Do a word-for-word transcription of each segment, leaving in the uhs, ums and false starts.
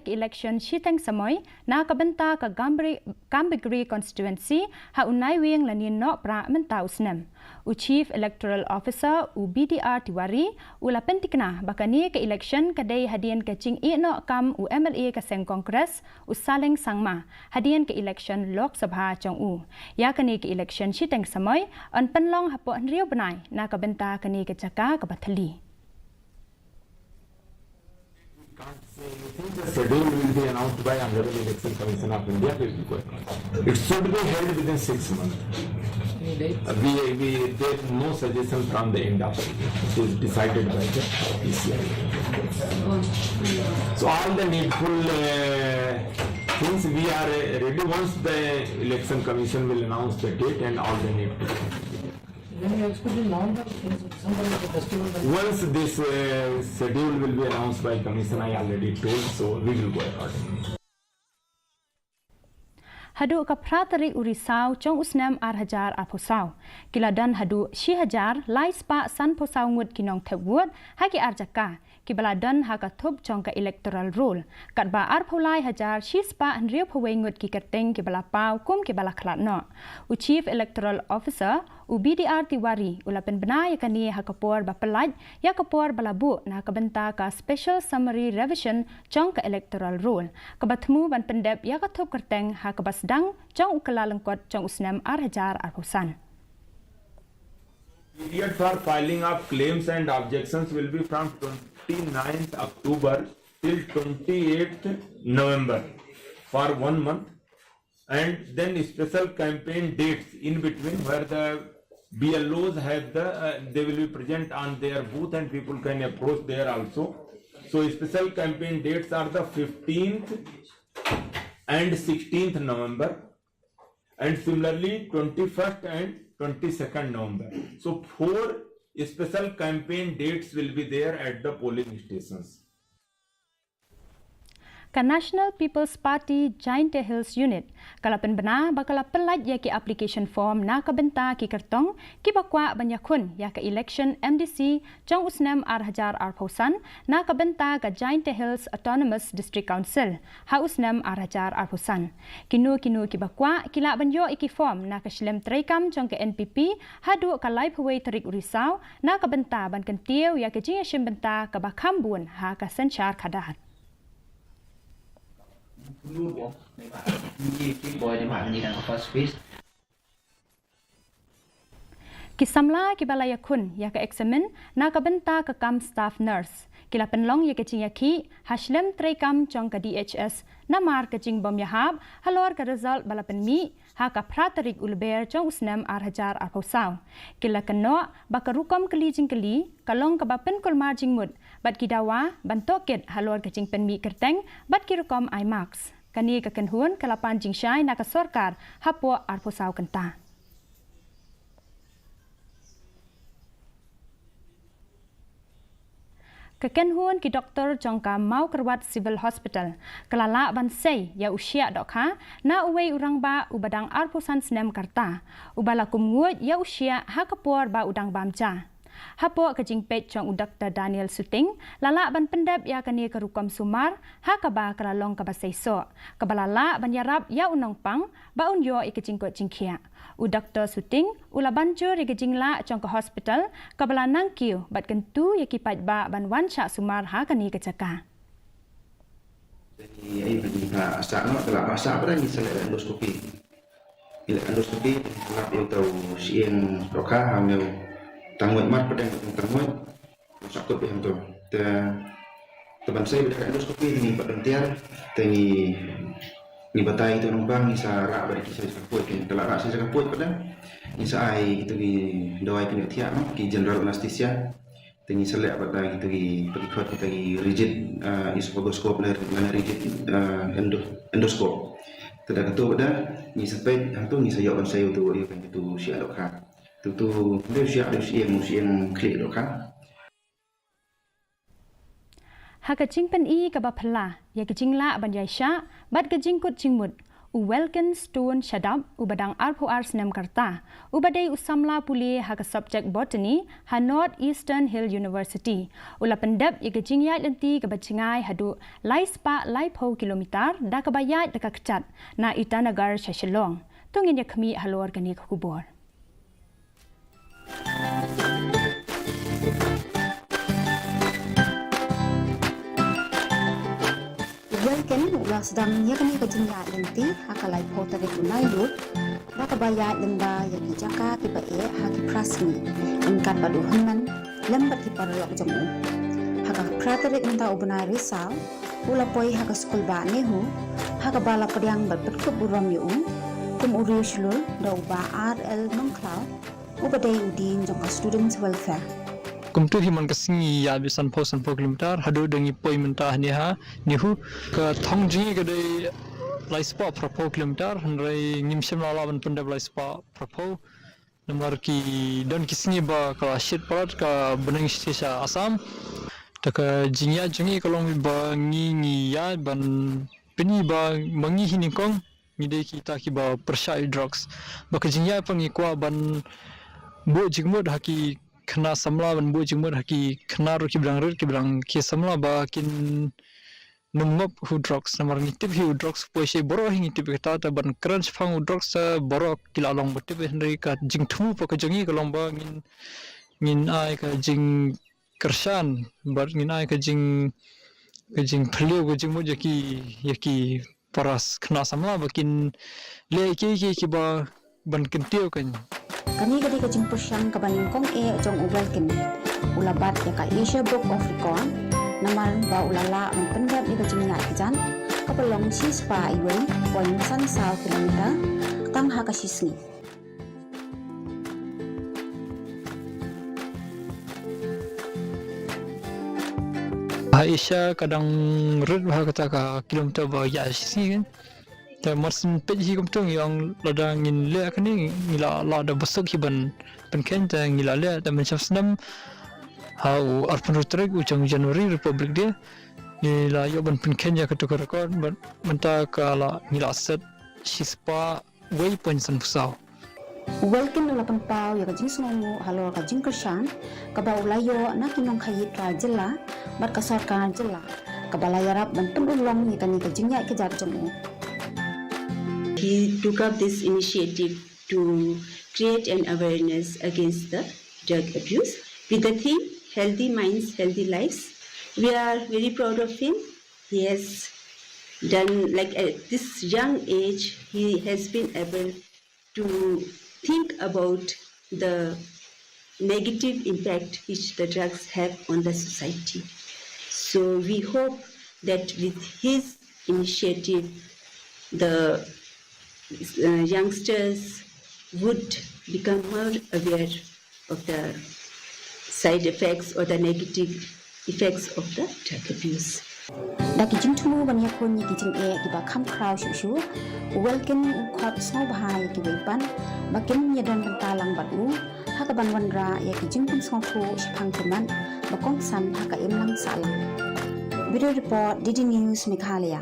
ka election shiteng samoi na ka bynta ka Gambri- Kambegri constituency ha u Naiwieng lane Nohprah mynta u snem. U Chief Electoral Officer u B D R Tiwari u la pyntikna ba kane ka election ka dei hadien ka jingïehnoh kam u M L A ka seng Congress u Saleng Sangma hadien ka election Lok Sabha jong u. Ïa kane ka election shiteng samoi yn pynlong hapoh hynriew bnai na ka bynta kane ka jaka kaba thylli. Can't say anything. The schedule will be announced by Honorable Election Commission of India. Will be going on. It should be held within six months. Uh, We, we take no suggestion from the industry. It is decided by the P C I. So all the needful uh, things we are uh, ready. Once the Election Commission will announce the date and all the needful things. When you expecting November, December is the festival. Then Once this uh, schedule will be announced by Commission, I already told, so we will go accordingly. Haduh ka phra tarik u Risaw jong u snem ar hajar arphew saw, ki la don haduh shi hajar lai spah sanphew saw ngut ki nongthep vote ha ki ar jaka kiba la don ha ka thup jong ka electoral roll, katba arphew lai hajar shi spah hynriewphew wei ngut ki kyrteng kiba la paw kum kiba la khlad noh. U Chief Electoral Officer u B D R Tiwari u la pynbna ïa kane ha ka por ba pyllait ïa ka por ba la buh na ka bynta ka Special Summary Revision jong ka Electoral Roll, kaba thmu ban pyndep ïa ka thup kyrteng ha kaba sdang jong u Kyllalyngkot jong u snem ar hajar arphew san. Period for filing of claims and objections will be from twenty-ninth October till twenty-eighth November for one month, and then special campaign dates in between where the B L Os have the uh, they will be present on their booth and people can approach there also. So special campaign dates are the fifteenth and sixteenth November, and similarly twenty-first and twenty-second November. So four special campaign dates will be there at the polling stations. Ka National People's Party Jaintia Hills Unit ka la pynbna ba ka la pyllait ïa ki application form na ka bynta ki kyrtong kiba kwah ban ïakhun ïa ka election M D C jong u snem ar hajar arphew san na ka bynta ka Jaintia Hills Autonomous District Council ha u snem ar hajar arphew san. Kino kino kiba kwah ki lah ban ïoh ïa ki form na ka shlem treikam jong ka N P P haduh ka laiphew wei tarik u Risaw na ka bynta ban kyntiew ïa ka jingïashim bynta kaba kham bun ha ka synshar khadar. Ki samla kiba la ïakhun ïa ka eksamin na ka bynta ka kam staff nurse ki la pynlong ïa ka jingïakhih ha shlem treikam jong ka D H S namar ka jingbym ïahap halor ka result ba la pynmih ha ka phra tarik u Lber jong u snem ar hajar arphew saw. Ki la kynnoh ba ka rukom kylli jingkylli ka long kaba pynkulmar jingmut bad ki dawa ban tohkit halor ka jingpynmih kyrteng bad ki rukom ai marks. Kane ka kynhun ka la pan jingshai na ka sorkar hapoh arphew saw kynta. Ka kynhun ki doktor jong ka Mawkyrwat Civil Hospital ka la lah ban sei ïa u shiah dohkha na uwei u rangbah uba dang arphew san snem ka rta uba la kum nguid ïa u shiah ha ka por ba u dang bam ja. Hapoh ka jingpeit jong u Doktor Daniel Suting la lah ban pyndep ïa kane ka rukom sumar ha kaba ka la long kaba seisoh kaba la lah ban ïarap ïa u nongpang ba un ïoh ïa ka jingkoit jingkhiah. U Doktor Suting u la ban jur ïa ka jinglah jong ka hospital kaba la nang kiew bad kyntu ïa ki paidbah ban wan shah sumar ha kane ka jaka. Te ngi ai ba ngi ba sah noh, te lah ba sah ba ngi sa leh endoscopy. Ngi leh endoscopy te ngi lap ïa uta u shyieng dohkha ha u tangwit mar pdeng u tangwit. U sah kut ïa hangto. Te te ban sei ba da endoscopy te ngi pat don tiar te ngi ngi batai te nong ba ngi sa rah ba da ki sa jaka puid, te lah rah sa jaka puid pat da ngi sa ai kito ki dawai pynïoh thiah noh, ki general anesthesia. Te ngi sa leh pat da kito ki, pat ki khot kita ki rigid esophagoscope lane rigid endoscope. Te da kato pat da ngi sa peit hangto ngi sa ïoh ban sa ïoh tu ïoh kan kito shiah dohkha. Tu tu dei shiah dei shiah mu shiah khlieh dohkha. Ha ka jingpyni kaba phylla ïa ka jinglah ban ïaishah bad ka jingkut jingmut, U Welkin Stone Shadap, uba dang arphew ar snem ka rta, uba dei u samla pule ha ka subject Botany ha North Eastern Hill University, u la pyndep ïa ka jingïaid lynti kaba jngai haduh lai spah laiphew kilometer da kaba ïaid da ka kjat na Itanagar sha Shillong. To ngin ïa khmih halor kane ka khubor. U Welkin u la sdang ïa kane ka jingïaid lynti ha ka laiphew tarik u Nailut, da kaba ïaid lyngba ïa ki jaka kiba eh ha ki phra sngi, ryngkat bad u hynmen lem bad ki paralok jong u. Ha ka phra tarik mynta u bnai Risaw, u la poi ha ka skul bah NEHU, ha kaba la pdiang bad pynkut burom ïa u kum u riewshlur da u Bah R L Nongkhlaw, uba dei u dean jong ka Students Welfare. Kumtu hi man ka sngi ïaid beit sanphew, sanphew kilometer, haduh da ngi poi mynta hangne ha NEHU. Ka thong jong ngi ka dei lai spah phraphew kilometer, hynrei ngim shym la lah ban pyndep lai spah phraphew. Namar ki don ki sngi ba ka la shit palat ka bneng shisha Assam. Te ka jingïaid jong ngi ka long ba ngi, ngi ïaid ban pyni ba ma ngi hi nyngkong ngi dei kita kiba pyrshah ïa drugs. Ba ka jingïaid pat ngi kwah ban buh jingmut ha ki khynnah samla, ban buh jingmut ha ki khynnah ruh kiba dang rit, kiba dang khie samla ba kin nym ngop ha u drugs, namar ngi tip hi u drugs u poi shai baroh hi, ngi tip ïa kata, te ban kren shaphang u drugs te baroh ki la long ba tip, hynrei ka jingthmu pat ka jong ngi ka long ba ngin, ngin ai ka jingkyrshan bad ngin ai ka jing, ka jingphylliew, ka jingmut ïa ki, ïa ki para khynnah samla ba kin leh kiei kiei kiba ban kyntiew kein. Kane ka dei ka jingpyrshang kaba nyngkong eh jong u Welkin. U la bat ïa ka Asia Book of Record namar ba u la lah ban pyndep ïa ka jingïaid kjat kaba long shispah wei point san saw kilometer tang ha ka shisngi. Ha Asia ka dang rit bha kata ka kilometer ba ïaid shisngi kein. Te mar syn peit hi kumtu ngi ong lada ngin leh kane ngi la, la da ba suk hi ban pynkheiñ, te ngi la leh, te mynshem snem ha u arphew hynriew tarik u jong January, Republic Day, ngi la ïoh ban pynkheiñ ïa katu ka record, bad mynta ka la, ngi la set shispah wei point san phew saw. U Welkin u la pynpaw ïa ka jingsngewnguh halor ka jingkyrshan kaba u la ïoh na ki nongkhaïi trai jylla bad ka sorkar jylla kaba la ïarap ban pynurlong ïa kane ka jingïaid kjat jong u. He took up this initiative to create an awareness against the drug abuse with the theme Healthy Minds, Healthy Lives. We are very proud of him. He has done, like, at this young age, he has been able to think about the negative impact which the drugs have on the society. So we hope that with his initiative, the uh, youngsters would become more aware of the side effects or the negative effects of the drug abuse. Da ki jingthmu ban ïakhun ïa ki jingeh kiba kham khraw shuh shuh, u Welkin u khot sngewbha ïa kiwei pat ba kin ïadon bynta lang bad u ha kaban wanrah ïa ki jingpynsngewthuh shaphang ki mat ba kongsan ha ka imlang sahlang. Bureau Report, D D News Meghalaya.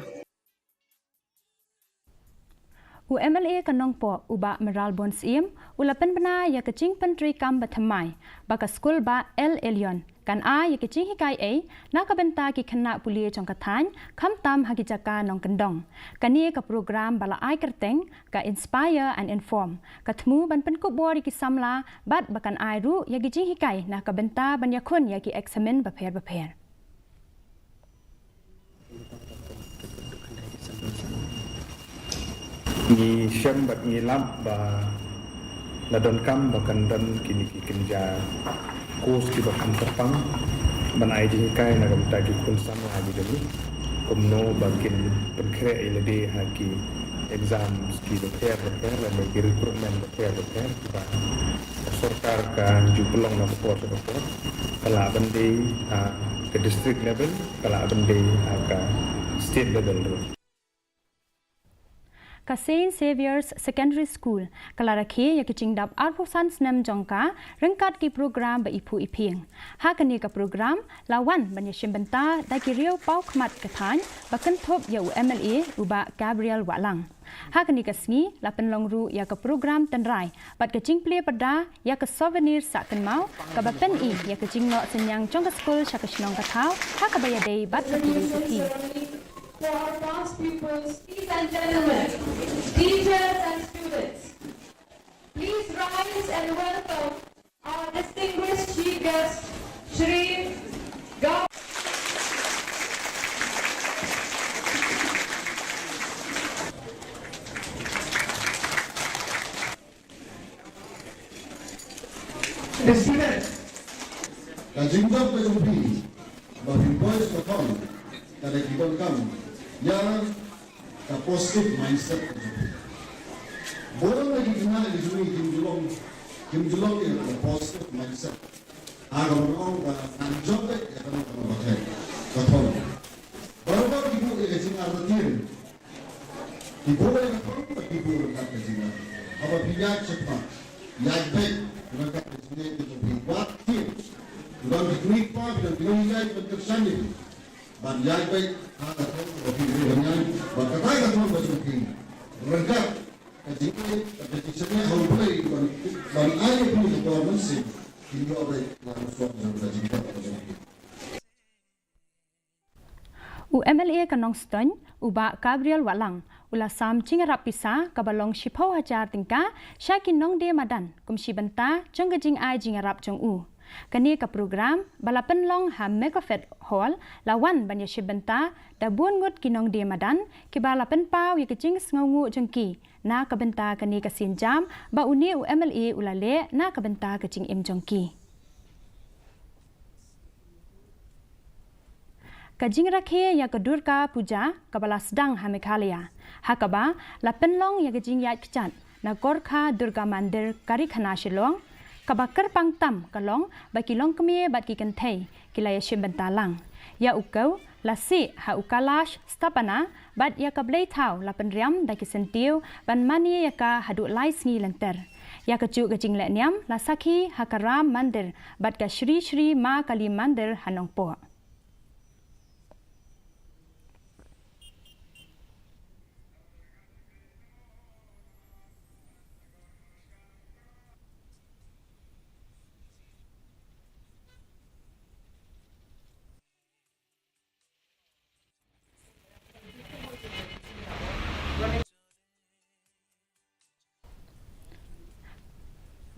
U M L A ka Nongpoh, u Bah Mayralborn Syiem, u la pynbna ïa ka jingpyntreikam bathymmai ba ka skul bah El Elyon kan ai ïa ka jinghikai ei na ka bynta ki khynnah pule jong ka thaiñ, khamtam ha ki jaka nongkyndong. Kane ka program ba la ai kyrteng ka Inspire and Inform, ka thmu ban pynkupbor ïa ki samla bad ba kan ai ruh ïa ki jinghikai na ka bynta ban ïakhun ïa ki eksamin bapher bapher. Ngi shem bad ngi lap ba la donkam ba kan don kine ki kynja course kiba kham kyrpang ban ai jinghikai na ka bynta ki khun samla ki jong ngi, kumno ba kin pynkhreh ïa lade ha ki exams kiba pher bapher lane ki recruitment bapher bapher kiba ka sorkar ka ju pynlong na ka por sha ka por, ka lah ban dei ha ka district level, ka lah ban dei ha ka state level ruh. Ka Saint Xavier's Secondary School ka la rakhe ïa ka jingdap arphew san snem jong ka ryngkat ki program ba iphuh iphieng. Ha kane ka program la wan ban ïashim bynta da ki riew paw khmat ka thaiñ ba kynthup ïa u M L A u Bah Gabriel Wahlang. Ha kane ka sngi la pynlong ruh ïa ka program tynrai bad ka jingplie pyrda ïa ka souvenir sah kynmaw kaba pyni ïa ka jingnoh synñiang jong ka skul sha ka shnong ka thaw ha kaba ïadei bad ka kiwei ki theme. For our past pupils, ladies and gentlemen, teachers and students, please rise and welcome our distinguished chief guest, Shri Gaurav. Student, ka jingjop ka jong phi ba phi poi sha ka thong ka dei ki donkam ïa ka positive mindset ka jong phi. Bun na ki khynnah ki jong ngi kim ju long, kim ju long ïa ka positive mindset. Ha kaba ong ba ngan jop beit ïa kano kano ka thong, ka thong. Baroh ki buh ïa ka jingartatien. Ki buh ïa ka thong bad ki buh ryngkat ka jingartatien. Haba phi ïaid shakhmat, ïaid beit ryngkat ka jingïaid ka jong phi. Wat kiew. Ki don ki kmie ki kpa, ki don ki nonghikai, ki don ki kyrshan ïa phi. Ban ïaid beit ha ka thong kaba phi ruh ban ïaid, bad kata ka thong ka jong phi. Ryngkat ka jingïaid, ka jingshaniah ha U Blei ban, ban ai ïa phi ka bor mynsiem. Phin ïoh beit la u song jong ka jingïaid ka jong phi. U M L A ka Nongstoiñ, u Bah Gabriel Wahlang, u la sam jingïarap pisa kaba long shiphew hajar tyngka sha ki nongdie madan kum shi bynta jong ka jingai jingïarap jong u. Kane ka program ba la pynlong ha Megafest Hall la wan ban ïashim bynta da bun ngut ki nongdie madan kiba la pynpaw ïa ka jingsngewnguh jong ki na ka bynta kane ka sienjam ba une u M L A u la leh na ka bynta ka jingim jong ki. Ka jingrakhe ïa ka Durga Puja kaba la sdang ha Meghalaya, ha kaba la pynlong ïa ka jingïaid kjat na Gorkha Durga Mandir Karikhana Shillong, kaba kyrpang tam ka long ba ki longkmie bad ki kynthei ki la ïashim bynta lang. Ïa u kew la sih ha u Kalash Sthapana bad ïa ka blei thaw la pynriam da ki syntiew ban mane ïa ka haduh lai sngi lynter. Ïa kajuh ka jinglehniam la sakhi ha ka Ram Mandir bad ka Shri Shri Ma Kali Mandir ha Nongpoh.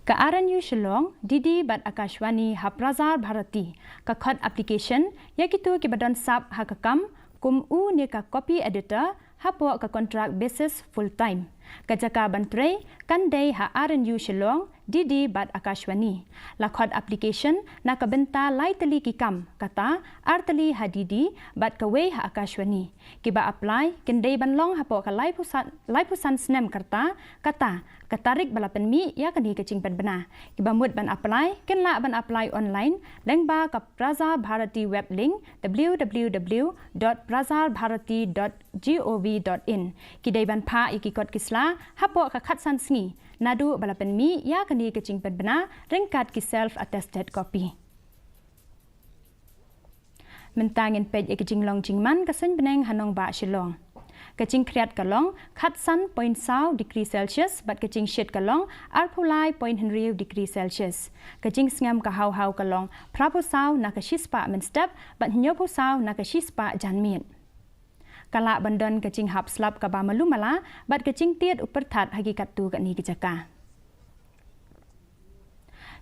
Ka R N U Shillong, D D bad Akashvani ha Prasar Bharati ka khot application ïa kito kiba don sap ha ka kam kum u ne ka copy editor hapoh ka contract basis full time. Ka jaka ban trei kan dei ha R N U Shillong, D D bad Akashvani. La khot application na ka bynta lai tylli ki kam, kata ar tylli ha D D bad kawei ha Akashvani. Kiba apply kin dei ban long hapoh ka laiphew san, laiphew san snem ka rta, kata ka tarik ba la pynmih ïa kane ka jingpynbna. Kiba mut ban apply kin lah ban apply online lyngba ka Prasar Bharati web link, W W W dot prasar bharati dot gov dot in. Ki dei ban phah ïa ki kot ki sla hapoh ka khatsan sngi naduh ba la pynmih ïa kane ka jingpynbna ryngkat ki self attested copy. Mynta ngin peit ïa ka jinglong jingman ka suiñ bneng ha nongbah Shillong. Ka jingkhriat ka long khatsan point saw degree Celsius bad ka jingshit ka long arphew lai point hynriew degree Celsius. Ka jingsngem ka haw haw ka long phraphew saw na ka shispah mynstep bad hynñiewphew saw na ka shispah janmiet. Ka lah ban don ka jinghap slap kaba malu mala bad ka jingtied u pyrthat ha ki katto katne ki jaka.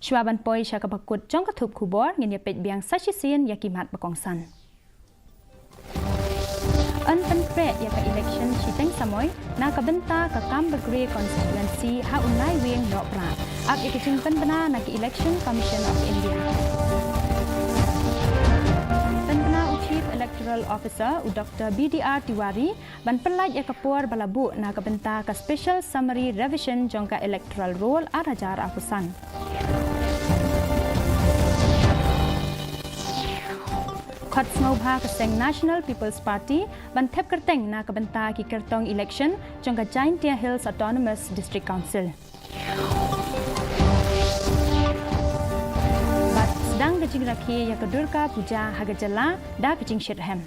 Shuwa ban poi sha kaba kut jong ka thup khubor, ngin ïa peit biang sa shisien ïa ki mat ba kongsan. Yn pynpreh ïa ka election shiteng samoi na ka bynta ka Gambegre constituency ha u Naiwieng Nohprah. Ap ïa ka jingpynbna na ka Election Commission of India. Pynbna u Chief Electoral Officer u Doctor B D R Tiwari ban pyllait ïa ka por ba la buh na ka bynta ka Special Summary Revision jong ka Electoral Roll ar hajar arphew san. Khot sngewbha ka seng National People's Party ban thep kyrteng na ka bynta ki kyrtong election jong ka Jaintia Hills Autonomous District Council. Bad sdang ka jingrakhe ïa ka Durga Puja ha ka jylla da ka jingshitrhem.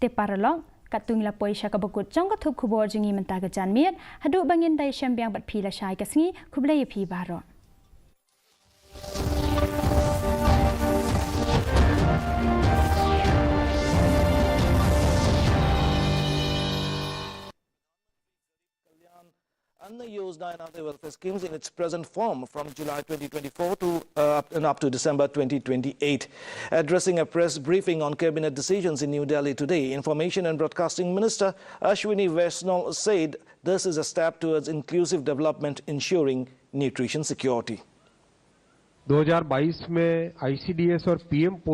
Te paralok, katto ngi la poi sha kaba kut jong ka thup khubor jong ngi mynta ka janmiet, haduh ba ngin da ïashem biang bad phi lashai ka sngi, khublei ïa phi baroh. Anna Yojana and other welfare schemes in its present form from July twenty twenty-four to, uh, up, and up to December twenty twenty-eight. Addressing a press briefing on cabinet decisions in New Delhi today, Information and Broadcasting Minister Ashwini Vaishnaw said this is a step towards inclusive development, ensuring nutrition security. दो हज़ार बाईस में आईसीडीएस और पीएम पोषण